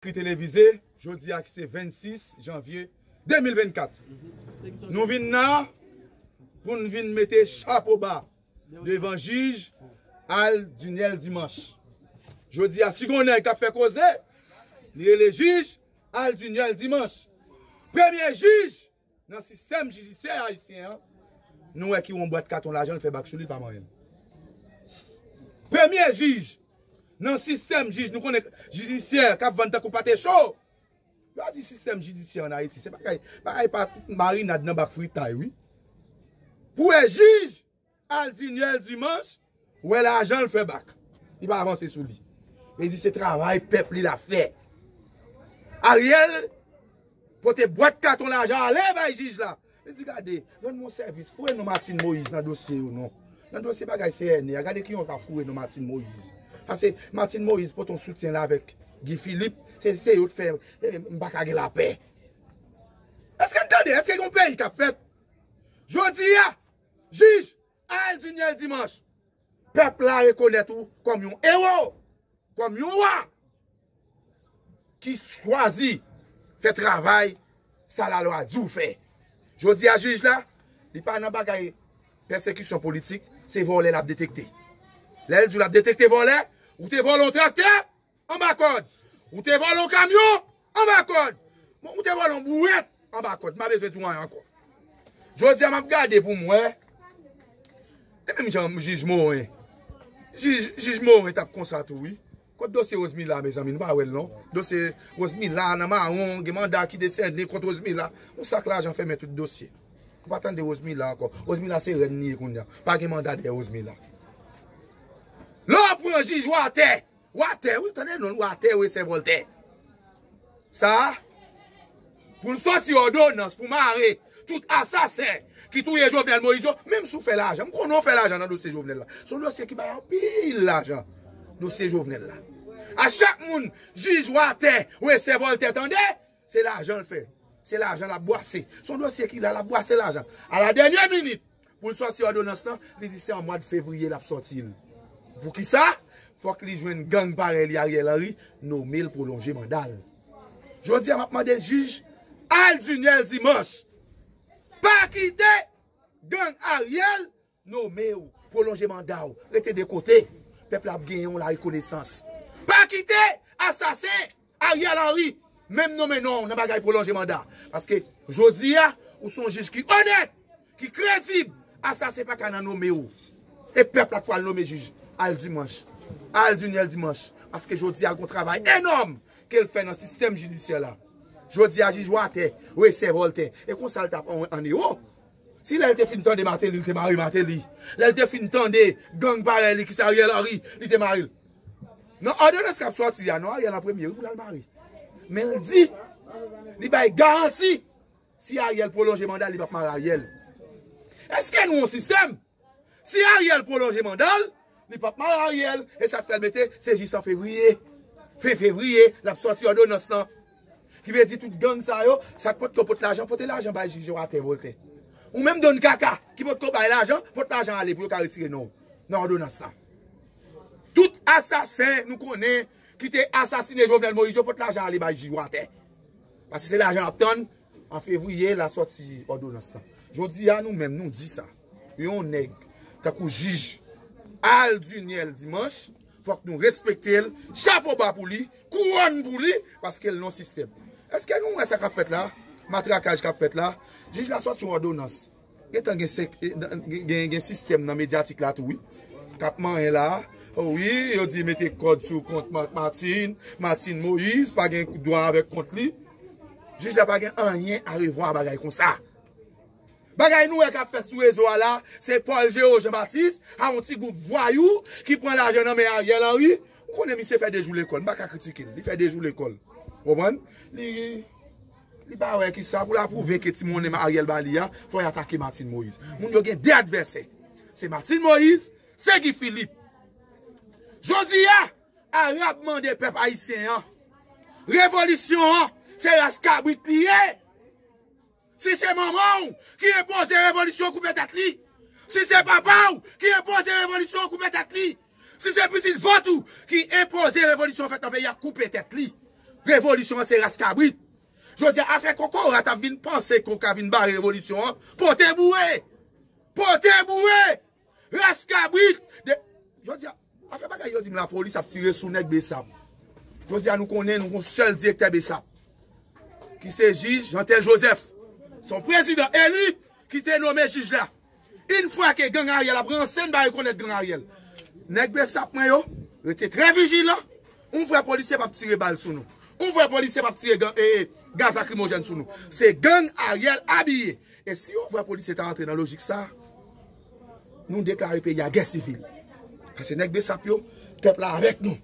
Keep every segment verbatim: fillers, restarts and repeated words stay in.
Kri Televize, jodi a ki se vennsis janvye de mil vennkat. Nou vin la pou n vin mete chapo ba devan jij Alduniel Dimanche. Jodi a, si gon nèg k ap fè koze, li rele jij Alduniel Dimanche. Premye jij nan sistèm jidisyè ayisyen an, nou wè ki yon bwat katon lajan l fè bak sou li, l pa manyen l. Premye jij nan sistèm jij, nou konnen jidisyè k ap vann tankou pate cho. Lè w di sistèm jidisyè ann Ayiti, se bagay, bagay pa marinad nan bak fritay, wi. Pou wè jij Alduniel Dimanche, wè lajan l fè bak. Li pa avanse sou li. Li di se travay pèp li l ap fè. Ariel pote bwat katon lajan ale bay jij la. Li di, gade, rann mwen sèvis, foure non Martine Moïse nan dosye yo non. Nan dosye bagay C N E a, gade kijan w ka foure non Martine Moïse. Paske Martine Moïse pote yon soutyen la avèk Guy Philippe, se, se yo t fè, eh, m pa ka gen lapè. Èske n tande? Èske gen yon peyi k ap fèt? Jodi a, jij Alduniel Dimanche, pèp la rekonèt ou kòm yon ewo, kòm yon wa ki chwazi fè travay sa lalwa di w fè. Jodi a, jij la, li pa nan bagay pèsekisyon politik, se vòlè l ap detekte. Lè l di w l ap detekte vòlè, ou te vòlè yon traktè, anba kòd. Ou te vòlè yon kamyon, anba kòd. Bon, ou te vòlè yon bouwèt, anba kòd. M pa bezwen di w anyen ankò. Jodi a, m ap gade pou m wè. E menm jan jij Morin. Jij, jij Morin t ap konsa tou, wi. Kot dosye Rosemila, mezanmi, nou pa wè l non. Dosye Rosemila nan mawon, gen manda ki desène kont Rosemila. Yon sak lajan fèmen tout dosye. Ou pa tande Rosemila ankò. Rosemila se rèn li ye kounye a. Pa gen manda dèyè Rosemila. Lè w pran jij Watè, Watè, wi, tande non l, Watè Wesè Vòltè. Sa, pou l sòti òdonans pou mare tout asasen ki touye Jovenel Moïse yo, menm si w fè lajan, m konnen w fè lajan nan dosye Jovenel la. Se yon dosye ki bay anpil lajan, dosye Jovenel la. A chak moun jij Watè Wesè Vòltè tande, se lajan l fè. Se lajan l ap bwase. Se yon dosye ki la, l ap bwase lajan. A la dènyè minit, pou l sòti òdonans lan, li di se an mwa d fevriye l ap sòti l. Poukisa? Fòk li jwenn gang parèy li Ariel Henry, nome l, pwolonje manda l. Jodi a, m ap mande jij Alduniel Dimanche, pa kite gang Ariel nome w, pwolonje manda w, rete de kote. Pèp la ap genyen w larekonesans. Pa kite asasen Ariel Henry menm nonmen non w nan bagay pwolonje manda. Paske jodi a, ou se yon jij ki onèt, ki kredib, asasen pa ka nan nome w. E pèp la k pral nome jij Al Dimanche, Alduniel Dimanche. Paske jodi a, l gon travay enòm ke l fè nan sistèm jidisyè la. Jodi a, jij Watè Wesè Vòltè. E konsa l t ap an, an ewo. Si lè l te fin tande Martelly, li te mare Martelly. Lè l te fin tande gang parèy li ki se Ariel Henry, li te mare l. Nan òdonans k ap sòti a, non, Ariel an premye, wi, pou l al mare. Men l di, li bay garanti, si Ariel pwolonje manda l, li p ap mare Ariel. Èske nou yon sistèm? Si Ariel pwolonje manda l, li p ap mare Ariel, e sa k fè l mete, se jis an fevriye. Fen fevriye, l ap sòti òdonans lan. Ki vle di tout gang sa yo, sa k potko pot lajan, pote lajan bay jij Watè Vòltè. Ou menm Don Kaka, ki potko bay lajan, pot lajan ale pou yo ka retire non w nan òdonans lan. Tout asasen nou konnen ki te asasine Jovenel Moïse yo pot lajan ale bay jij Watè. Paske se lajan l ap tann, an fevriye, l a sòti òdonans lan. Jodi a, nou menm, nou di sa. Yon nèg tankou jij Alduniel Dimanche, fòk nou respekte l, chapo ba pou li, kouwòn pou li, paske l nan sistèm. Èske nou wè sa k ap fèt la? Matrakaj k ap fèt la? Jij la sòti yon òdonans. Gentan gen sèk-, gen, gen, gen sistèm nan medyatik la tou, wi. K ap manyen la. O wi, yo di mete kòd sou kont Ma-, Martine, Martine Moïse, pa gen dwa avèk kont li. Jij la pa gen anyen a revwa a bagay konsa. Bagay nou wè k ap fèt sou rezo a la, se Paul Géraud Jean Baptiste, a yon ti gwoup vwayou ki pran lajan nan men Ariel Henry. Ou konnen misye fè de jou lekòl, m pa ka kritike l, li fè de jou lekòl. Ou konprann? Li, li pa wè ki sa, pou l apwouve ke ti monnen Ariel ba li a, fò l atake Martine Moïse. Moun yo gen de advèsè. Se Martine Moïse, se Guy Philippe. Jodi a, Arab mande pèp ayisyen an, revolisyon an, se ras kabrit li ye. Si se manman w ki enpoze revolisyon, koupe tèt li. Si se papa w ki enpoze revolisyon, koupe tèt li. Si se pitit vant ou ki enpoze revolisyon fèt nan peyi a, koupe tèt li. Revolisyon an se ras kabrit. Jodi a, afè kokorat ap vin panse ke w ka vin bare revolisyon an. Pote boure! Pote boure! Ras kabrit! De... Jodi a, afè bagay yo di m lapolis ap tire sou nèg Besap. Jodi a, nou konnen nou gon sèl direktè Besap, ki se jij Jeantel Joseph. Se yon prezidan eli ki te nonmen jij la. Yon fwa ke gang Ariel ap ranse, n pa rekonèt gang Ariel. Nèg Besap mwen yo, rete trè vijilan. Yon vrè polisye p ap tire bal sou nou. Yon vrè polisye p ap tire gang, e, e, gaz lakrimojèn sou nou. Se gang Ariel abiye. E si yon vrè polisye ta antre nan lojik sa, nou deklare peyi a gè sivil. Paske nèg Besap yo, pèp la avèk nou.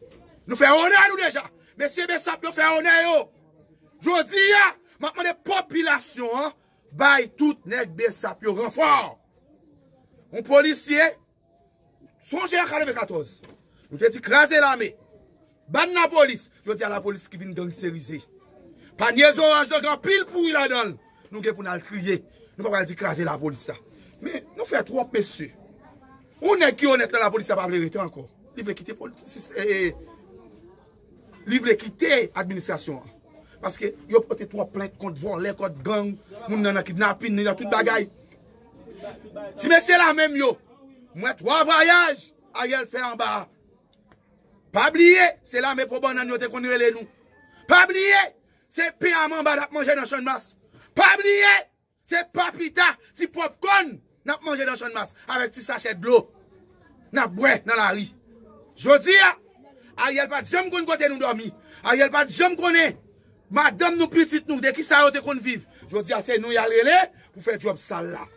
Nou fè onè nou deja. Mesye Besap yo fè onè yo. Jodi a, m ap mande popilasyon an, bay tout nèg Besap yo ranfò. Yon polisye, sonje an katrevenkatòz, nou te di kraze lame, ban lapolis. Jodi a, lapolis ki vin gangsterize. Panye zoranj nan gen anpil pouri ladan l. Nou gen pou n al triye. Nou pa pral di kraze lapolis la. Men, nou fè twòp, mesye. Yon nèg ki onèt nan lapolis la pa vle rete ankò. Li vle kite poli-, sis-, e, e, li vle kite administrasyon an. Paske yo pote twòp plent kont vòlè, kont gang, moun nan nan kidnapin, nan tout bagay. Ti mesye la menm yo, m wè twa vwayaj Ariel fè anba a. Pa bliye, se lame po bannann yo te konn rele nou. Pa bliye, se pen a manba n ap manje nan Channmas. Pa bliye, se pa pita, ti pòpkòn n ap manje nan Channmas avèk ti sachè dlo n ap bwè nan lari. Jodi a, Ariel pa t janm konn kote nou dòmi. Ariel pa t janm konnen madanm nou, pitit nou, de kisa yo te konn viv. Jodi a, se nou y al rele pou fè djòb sal la.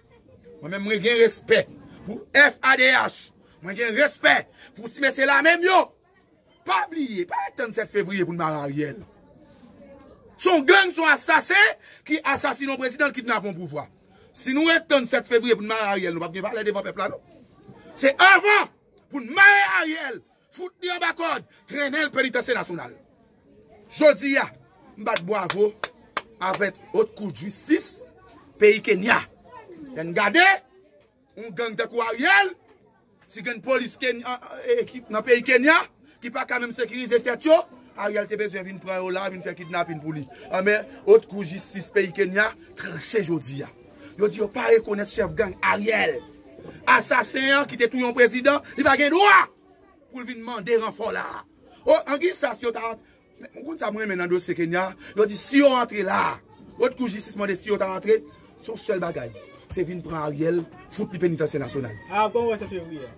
Mwen menm, mwen gen respè pou F A D H. Mwen gen respè pou ti mesye la menm yo. Pa bliye, pa ret tann sèt fevriye pou n mare Ariel. Se yon gang, se yon asasen ki asasine yon prezidan, l kidnape yon pouvwa. Si nou ret tann sèt fevriye pou n mare Ariel, nou p ap gen valè devan pèp la, non. Se avan pou n mare Ariel, fout li anba kòd, trennen l penitansye nasyonal. Jodi a, m bat bwavo avèk Haute Cour de Justice peyi Kenya. Lè n gade, yon gang tankou Ariel, ti grenn polis Kenya, e, ki nan peyi Kenya, ki pa ka menm sekirize tèt yo, Ariel te bezwen vin pran yo la, vin fè kidnapin pou li. Anben, Haute Cour Jistis peyi Kenya tranche jodi a. Yo di yo pa rekonèt chèf gang Ariel. Asasen an ki te touye yon prezidan, li pa gen dwa pou l vin mande ranfò la. O, angi sa, si yo ta Men, ou konn sa mwen renmen nan dosye Kenya, yo di si yo antre la, Haute Cour Jistis mande si yo ta antre, se yon sèl bagay, se vin pran Ariel, fout li penitansye nasyonal. A, kòman w wè sèt fevriye a?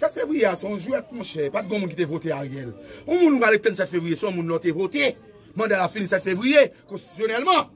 Sèt fevriye a, se yon jwèt, monchè, pa t gen moun ki te vote Ariel. Yon moun ou pral ret tann sèt fevriye, se yon moun lè w te vote. Manda l ap fini sèt fevriye, konstitisyonèlman.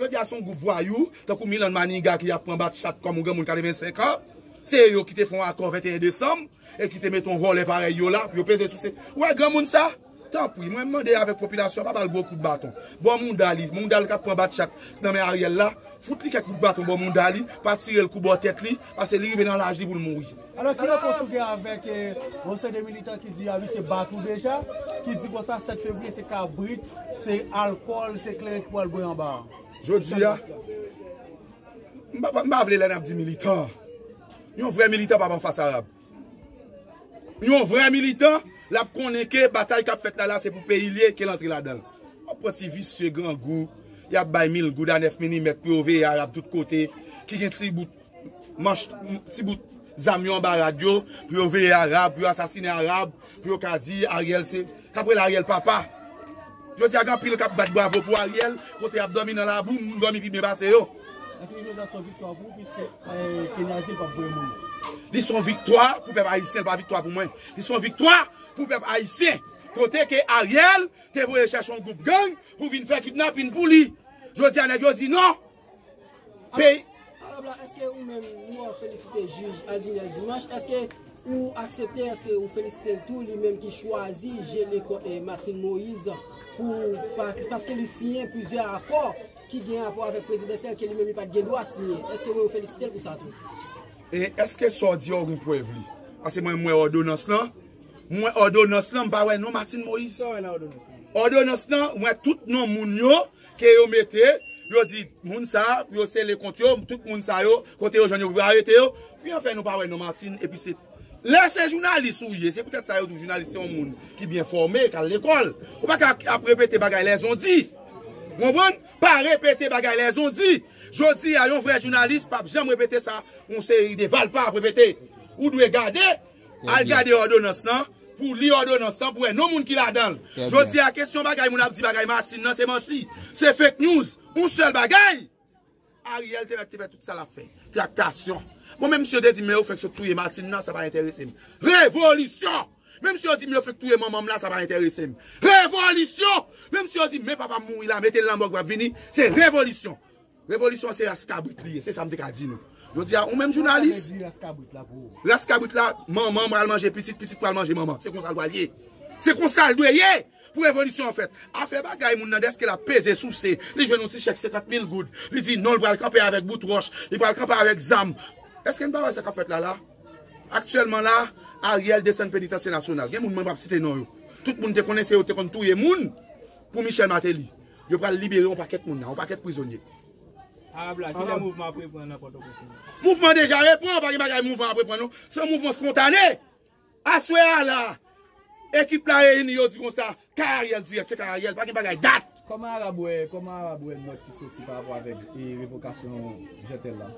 Jodi a, se yon gwoup vwayou, tankou Milan Maniga ki ap pran bat chat kòm yon granmoun katrevensenk an. Se yo ki te fè yon akò venteyen desanm, e ki te mete yon vòlè parèy yo la pou yo peze sou se. Ou wè granmoun sa? Tanpri, mwen mande avèk popilasyon, pa ba l gwo kout baton. Bò mouda li, mouda l k ap pran bat chat nan men Ariel la, fout li kèk kout baton bò mouda li, pa tire l kou bò tèt li, paske li rive nan laj li pou l mouri. Alò, ki repons ou gen avèk, eh, yon seri de militan ki di abitye bat ou deja, ki di konsa sèt fevriye se kabrit, se alkòl, se kleren ki pral bwè anba a? Jodi a, m pa, m pa vle lè n ap di militan. Yon vrè militan pa anfas Arab. Yon vrè militan, l ap konnen ke batay k ap fèt la, la, se pou peyi l ye, ke l antre ladan l. W ap pran ti visye grangou, y ap bay mil goud a nèf milimèt pou yo veye Arab tout kote, ki gen ti bout manch, ti bout zam yo anba rad yo, pou yo veye Arab, pou yo asasinen Arab, pou yo ka di Ariel se, k ap rele Ariel papa. Jodi a, gen anpil k ap bat bwavo pou Ariel, kote y ap dòmi nan labou, moun dòmi pi byen pase yo. Èske jodi a se yon viktwa pou ou, piske, eh, Kenya di l p ap voye moun? Li se yon viktwa pou pèp ayisyen, li pa viktwa pou mwen. Li se yon viktwa pou pèp ayisyen. Kote ke Ariel te voye chèche yon gwoup gang pou vin fè kidnapin pou li. Jodi a, nèg yo di non. Peyi. Alò, alò, la, èske ou menm, nou ap felisite jij Adjinèl Dimanche, èske ou aksepte, èske ou felisite l tou, li menm ki chwazi jele kont, eh, Martine Moïse pou, pa-, paske li siyen plizyè akò ki gen rapò avèk prezidansyèl ke li menm li pa t gen dwa siyen? Èske ou felisite l pou sa tou? E èske sa w di a w gen prèv li? Paske mwen, m wè òdonans lan, m wè òdonans lan, m pa wè non Martine Moïse. Sa w wè nan òdonans lan? Òdonans lan, m wè tout non moun yo ke yo mete, yo di moun sa, yo sele kont yo, tout moun sa yo, kote yo jwenn yo pou yo arete yo. Pi anfen, nou pa wè non Martine, epi se Lè se jounalis ou ye, se poutèt sa yo di w jounalis se yon moun ki byen fòme, k al lekòl. Ou pa ka ap repete bagay lèzondi. Ou konprann? Pa repete bagay lèzondi. Jodi a, yon vrè jounalis p ap janm repete sa yon seri de valpa ap repete. Ou dwe gade, al gade òdonans lan, pou li òdonans lan, pou wè non moun ki ladan l. Jodi a, kesyon bagay moun ap di bagay Martine nan, se manti. Se fake news. Yon sèl bagay. Ariel te mèt te fè tout sa l ap fè. Traktasyon. Bon, menm si yo te di m, men yo fèk sot touye Martine nan, sa pa enterese m. Revolisyon! Menm si yo di m, yo fèk touye manman m la, sa pa enterese m. Revolisyon! Menm si yo di m, men papa m mouri la, mete l nan mòg, l ap vini, se revolisyon. Revolisyon se ras kabrit li ye, se sa m te ka di nou. Jodi a, ou menm jounalis, ras kabrit la, manman pral manje pitit, pitit pral manje manman. Se konsa l pral ye. Se konsa l dwe ye! Pou revolisyon an fèt. Afè bagay moun nan dèske l ap peze souse, li jwenn yon ti chèk senkant mil goud. Li di non, li pral kanpe avèk bout wòch, li pral kanpe avèk zam. Èske n pa wè sa k ap fèt la la? Aktyèlman la, Ariel desann Penitansye Nasyonal. Gen moun mwen p ap site non yo. Tout moun te konnen se yo te konn touye moun pou Michel Martelly. Yo pral libere yon pakèt moun la, yon pakèt prizonye. Arab la, kilè mouvman ap reprann nan Pòtoprens? Mouvman deja reprann, pa gen bagay mouvman ap reprann non. Se yon mouvman spontane. Aswè a la, ekip la reyini, yo di konsa, kay Ariel dirèk, se kay Ariel, pa gen bagay dat. Kòman Arab wè, kòman Arab wè nòt ki soti pa rapò avèk e, revokasyon Jeantel la?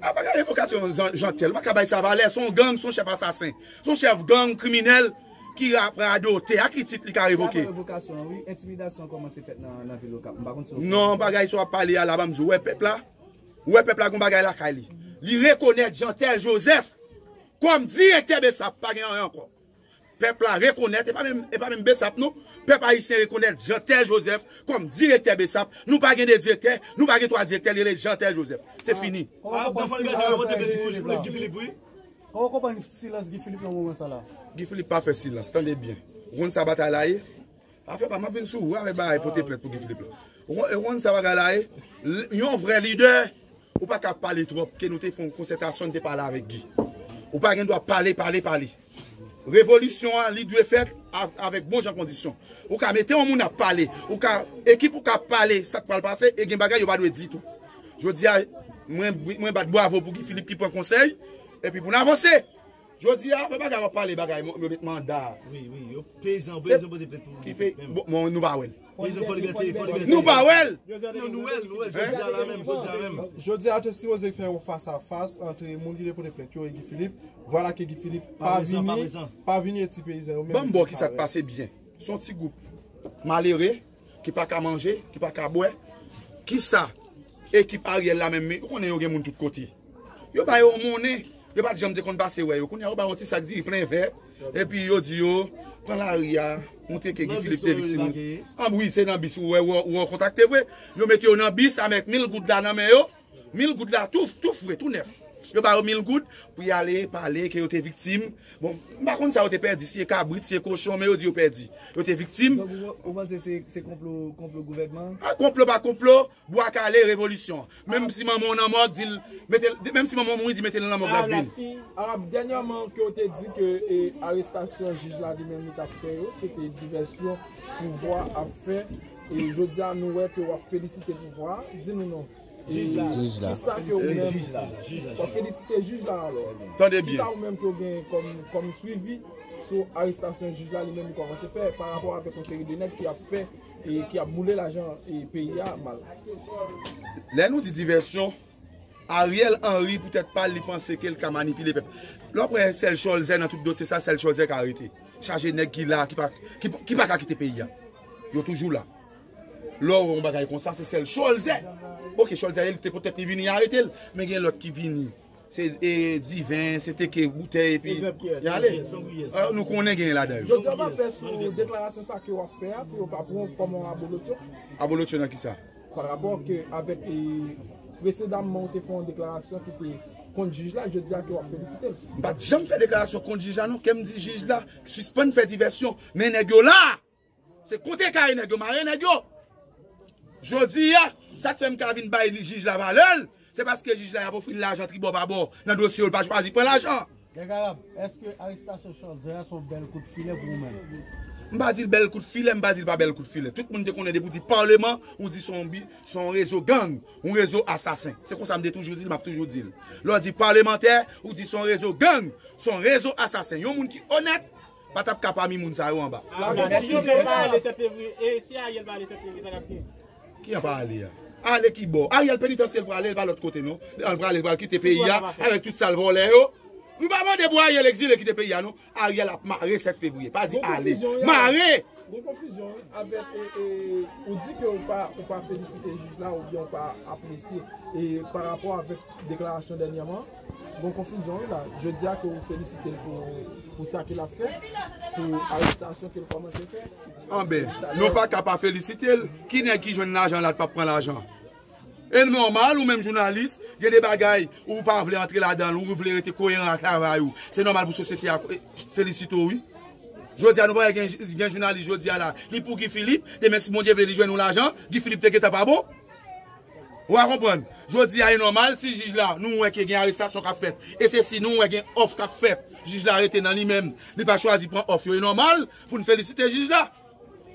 A, pa gen revokasyon Jean- Jeantel, pa ka bay sa valè, se yon gang, se yon chèf asasen, se yon chèf gang kriminèl ki ra- radote, a ki tit li ka revoke? Revokasyon an, wi, entimidasyon kòmanse fèt nan, nan vil Okap. M pa konn si w Non, bagay sa w ap pale a la, ban m di w, ou wè pèp la, ou wè pèp la gon bagay lakay li. Li rekonèt Jeantel Joseph kòm direktè BSAP, pa gen anyen ankò. Pèp la rekonèt, e pa menm, e pa menm BSAP non. Pèp ayisyen rekonèt Jeantel Joseph kòm direktè BSAP. Nou pa gen de direktè, nou pa gen twa direktè, li rele Jeantel Joseph. Se fini. Kòman w konprann silans Guy Philippe, wi? Kòman w konprann silans Guy Philippe nan moman sa la? Guy Philippe pa fè silans, tande byen. Ou konn sa batay la ye? Afè pa, m ap vin sou ou avèk bagay pote plent pou Guy Philippe la. Ou konn, ou konn sa bagay la ye? L- Yon vrè lidè, ou pa ka pale twòp, ke nou te fè yon konsètasyon, nou te pale avèk Guy. Ou pa gen dwa pale, pale, pale. Revolisyon an, li dwe fèt a- avèk bon jan kondisyon. Ou ka mete yon moun ap pale, ou ka, ekip ou ka pale, sa k pral pase, e gen bagay yo pa dwe di tou. Jodi a, mwen, mwen bat bwavo pou Guy Philippe ki pran konsèy, epi pou n avanse. Jodi a, fè bagay w ap pale bagay, yo met manda. Wi, wi, yo peyizan, peyizan pote plent pou ki fè, bon, bon, nou pa wè l. Peyizan fò libète, fò libète. Nou pa wè l. Non, nou wè l, nou wè l, jodi a la menm, jodi a menm. Jodi a te sipoze fè yon fas a fas ant moun ki te pote plent yo e Guy Philippe. Vwala ke Guy Philippe pa vini, pa vini e ti peyizan yo menm. Ban m ba w kisa k pase byen. Se yon ti gwoup malere ki pa ka manje, ki pa ka bwè. Kisa ekip Ariel la menm, ou konnen yo gen moun tout kote. Yo ba yo monnen, yo pa t janm te konn pase wè yo. Kounye a yo ba yo ti sak diri plen vè, epi yo di yo pran lari a, montre ke Guy Philippe te viktim. An wi, se nan bis ou wè, ou, ou kontakte vre. Yo mete yo nan bis avèk mil goud la nan men yo. Mil goud la, tou, tou fre, tou nèf. Yo ba yo mil goud pou y ale pale ke yo te viktim. Bon, m pa konn sa yo te pèdi, si e kabrit, si e kochon, men yo di yo pèdi. Yo te viktim. Donk, ou, ou panse se, se konplo, konplo gouvènman? A, konplo pa konplo, bwa kale, revolisyon. Menm si manman w nan mòg, di l, mete l, menm si manman w mouri, di mete l nan mòg, l ap vin. Arab, dènyèman ke w te di ke, e, arestasyon jij la li menm li t ap fè yo, se te divèsyon pouvwa ap fè. E jodi a, nou wè ke w ap felisite pouvwa a. Di nou non. Jij la. Jij la. Kisa ke ou menm, w ap felisite jij la alò. Tande byen. Kisa ou menm ke w gen kòm, kòm swivi sou arestasyon jij la, li menm li kòmanse fè pa rapò avèk yon seri de nèg ki ap fè e ki ap boule lajan e peyi a mal? Lè nou di divèsyon, Ariel Henry poutèt pa l, li panse ke l ka manipile pèp. Lè w ap wè sèl Cholzè nan tout dosye sa, sèl Cholzè ka rete. Chaje nèg ki la, ki pa, ki, ki pa ka kite peyi a. Yo toujou la. Lè w wè yon bagay konsa, se sèl Cholzè. Oke, Cholzè, li te poutèt li vini, y arete l. Men gen lòt ki vini. Se, e, diven, se teke boutèy, epi y ale. A, nou konnen gen ladan yo. Jodi a, w ap fè sou deklarasyon sa ke w ap fè a, pou yo pa pran w kòm yon abolotcho. Abolotcho nan kisa? Pa rapò ke avèk, e, presedamman, w te fè yon deklarasyon ki te kont jij la, jodi a ke w ap felisite l. M pa t janm fè deklarasyon kont jij la, non. Ke m di jij la, sispann fè divèsyon. Men nèg yo la! Se kontre kare nèg yo, mare nèg yo. Jodi a, sa k fè m ka vin bay jij la valè l, se paske jij la y ap ofri l lajan tribò pa bò nan dosye yo, l pa chwazi pran lajan. Nèg Arab, èske arestasyon Cholzè a se yon bèl kout filè pou ou menm? M pa di l bèl kout filè, m pa di l pa bèl kout filè. Tout moun te konnen depi w di paleman, ou di se yon bi-, se yon rezo gang, yon rezo asasen. Se konsa m te toujou di l, m ap toujou di l. Lè w di palemantè, ou di se yon rezo gang, se yon rezo asasen. Yon moun ki onèt pa t ap ka pami moun sa yo anba. Ariel, si Ariel pa ale sèt fevriye, e si Ariel pa ale sèt fevriye, sa k ap gen? Ki an pa ale a? Ale ki bò? Ariel penitansye l prale, l pa lòt kote non. L prale, l pral kite peyi a avèk tout sa l vòlè yo. Nou pa mande pou Ariel egzile kite peyi a non. Ariel ap mare sèt fevriye. Pa di ale. Mare! Gon konfizyon wi, avèk e, e, ou di ke ou pa, ou pa felisite jij la oubyen ou pa apresye e pa rapò avèk deklarasyon dènyèman. Gon konfizyon wi la. Jodi a ke ou felisite l pou, pou sa ke l ap fè, pou arestasyon ke l kòmanse fè. Anben, nou pa ka pa felisite l. Ki nèg ki jwenn lajan la t p ap pran lajan? E nòmal, ou menm jounalis, gen de bagay ou pa vle antre ladan l, ou vle rete koyeran ak travay ou. Se nòmal pou sosyete a, eh, felisite w wi. Jodi a nou pa gen, gen jounalis jodi a la, li pou Guy Philippe, demen si Bondye vle li jwenn yon lajan, Guy Philippe te gentan pa bon. Ou a konprann? Jodi a e nòmal si jij la, nou wè ke gen arestasyon k ap fèt. E se si nou wè gen òf k ap fèt, jij la rete nan li menm, li pa chwazi pran òf yo, e nòmal pou n felisite jij la.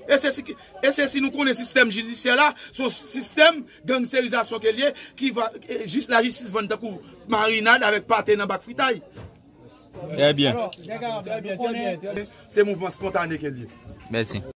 E se si, e se si nou konnen sistèm jidisyè la, se yon sistèm gangsterizasyon ke l ye, ki va, e, jis lajistis vann tankou marinad avèk pate nan bak fritay. Trè byen. Se mouvman spontane ke l ye. Mèsi.